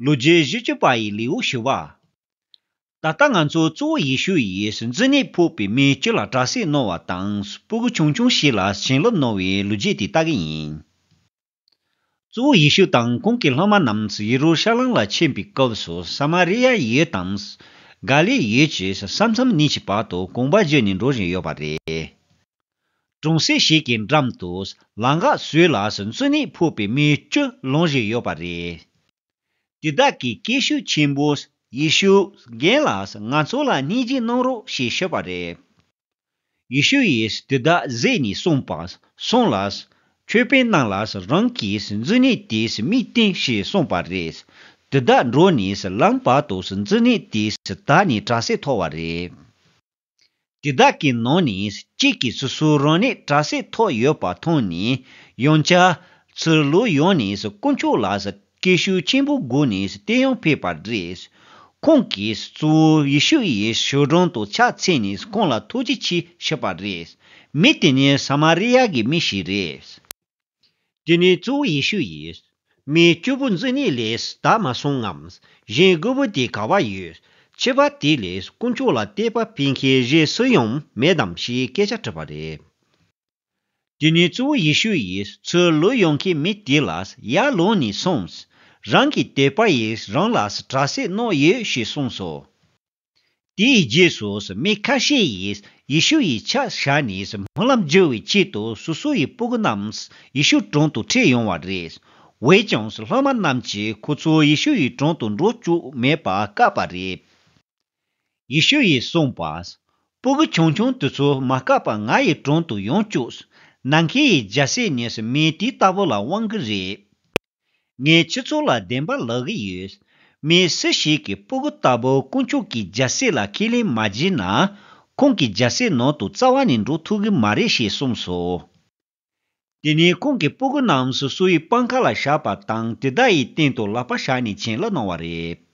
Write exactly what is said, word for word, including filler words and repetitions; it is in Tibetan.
ལོ་རྒྱུས་བཞི་བཅུ་པ་ཡི་ལེའུ་བཞི་པ། ད་ལྟ་ང་ཚོ་གཙོ་བོ་ཡེ་ཤུ་ཡིས་མཛེ་ནད་ཕོག་པའི་མི་བཅུ་ལ་དྲག་སྐྱེད་གནང་བ་དང་སྤུ་གུ་ཆུང་ཆུང་ཞིག་ལ་བྱིན་རླབས་གནང་བའི་ལོ་རྒྱུས་དེ་ལྟ་གི་ཡིན། གཙོ་བོ་ཡེ་ཤུ་དང་ཁོང་གི་སློབ་མ་རྣམས་ཡེ་རུ་ཤ་ལམ་ལ་ཕྱིན་པའི་སྐབས་སུ་ས་མ་རི་ཡ་ཡུལ་དང་། ག་ལིལ་ཡུལ་གྱི་ས་མཚམས་གཉིས་ཀྱི་བར་དུ་གོམ་པ་བརྒྱུད་ནས་འགྲོ་བཞིན་ཡོད་པ་རེད། གྲོང་གསེབ་ཞིག་གི་འགྲམ་དུ་ལམ་ཁ་ཟུར་ལ་མཛེ་ནད་ཕོག་པའི་མི་བཅུ་ལངས་བཞིན་ཡོད་པ་རེད། དེ་དག་གིས་སྐད་ཤུགས་ཆེན་པོས་ཡེ་ཤུ་རྒན་ལགས་ང་ཚོ་ལ་སྙིང་རྗེ་གནང་རོགས་ཞེས་ཞུས་པ་རེད། ཡེ་ཤུ་ཡིས་དེ་དག་གཟིགས་ནས་གསུངས་པ། སོང་ལ། ཁྱོད་པའི་ནང་ལ་རང་གིས་མཛེ་ནད་དེས་མིག་བསྟན་ཞེས་གསུངས་པ་རེད། དེ་དག་འགྲོ་ནས་ལམ་བར་དུ་མཛེ་ནད་དེས་དག་ནས་དྲག་སྐྱེད་ཐོབ་པ་རེད། དེ་དག་གི་ནང་ནས་གཅིག་གིས་སོ་སོ་རང་ནད་དྲག་སྐྱེད་ཐོབ་ཡོད་པ་མཐོང་ནས་ཡང་བསྐྱར་ཚུར་ལོག་ཡོང་ནས་དཀོན་མཆོག་ལ་སྐད་ཤུགས་ཆེན་པོ་སྒོ་ནས་བསྟོད་དབྱངས་ཕུལ་བ་རེད། ཁོང་གིས་གཙོ་བོ་ཡེ་ཤུ་ཡི་ཞབས་དྲུང་དུ་ཕྱག་འཚལ་ནས་ཁོང་ལ་ཐུགས་རྗེ་ཆེ་ཞུས་པ་རེད། མི་དེ་ནི་ས་མ་རི་ཡ་གི་མི་ཞིག་རེད། དེ་ནས་གཙོ་བོ་ཡེ་ཤུ་ཡིས། མི་བཅུ་པོ་མཛེ་ནད་ལས་དག་མ་སོང་ངམ། གཞན་དགུ་པོ་དེ་ག་བ་ཡོད། ཕྱི་པ་དེ་ལས་དཀོན་མཆོག་ལ་བསྟོད་པ་ཕུལ་མཁན་གཞན་སུ་ཡང་མེད་དམ་ཞེས་སྐད་ཆ་དྲིས་པ་རེད། དེ་ནས་གཙོ་བོ་ཡེ་ཤུ་ཡིས་ཚུར་ལོག་ཡོང་མཁན་མི་དེ་ལ་ཡར་ལོངས་ནས་སོང་། རང་གི་དད་པ་ཡིས་རང་ལ་དྲག་སྐྱེད་གནང་ཡོད་ཞེས་གསུངས་སོ། དེའི་རྗེས་སུ་མི་ཁ་ཤས་ཡིས་ཡེ་ཤུ་ཡི་ཕྱག་བཞག་ནས་སྨོན་ལམ་རྒྱག་པའི་ཆེད་དུ་སོ་སོ་ཡི་སྤུ་གུ་རྣམས་ཡེ་ཤུ་དྲུང་དུ་ཁྲིད་ཡོང་བ་རེད། འོན་ཀྱང་སློབ་མ་རྣམས་ཀྱིས་ཁོ་ཚོ་ཡེ་ཤུ་ཡི་དྲུང་དུ་འགྲོ་བཅུག་མེད་པར་བཀག་པ་རེད། ཡེ་ཤུ་ཡིས་གསུངས་པ། སྤུ་གུ་ཆུང་ཆུང་དེ་ཚོ་མ་བཀག་པར་ང་ཡི་དྲུང་དུ་ཡོང་བཅུག་ནམ་མཁའི་རྒྱལ་སྲིད་ནི་མི་དེ་ལྟ་བུ་ལ་དབང་གི་རེད། ངས་ཁྱེད་ཚོ་ལ་བདེན་པ་ལབ་ཀྱི་ཡོད། མི་སུ་ཞིག་གིས་སྤུ་གུ་ལྟ་བུ་དཀོན་མཆོག་གི་རྒྱལ་སྲིད་ལ་ཁས་ལེན་མ་བྱས་ན། ཁོང་གི་རྒྱལ་སྲིད་ནང་དུ་རྩ་བ་ནས་འགྲོ་ཐུབ་ཀྱི་མ་རེད་ཞེས་གསུངས་སོ། དེ་ནས་ཁོང་གིས་སྤུ་གུ་རྣམས་སོ་སོའི་པང་ཁ་ལ་བཞག་པ་དང་དེ་དག་ཡི་སྟེང་དུ་ལག་པ་བཞག་ནས་བྱིན་རླབས་གནང་བ་རེད།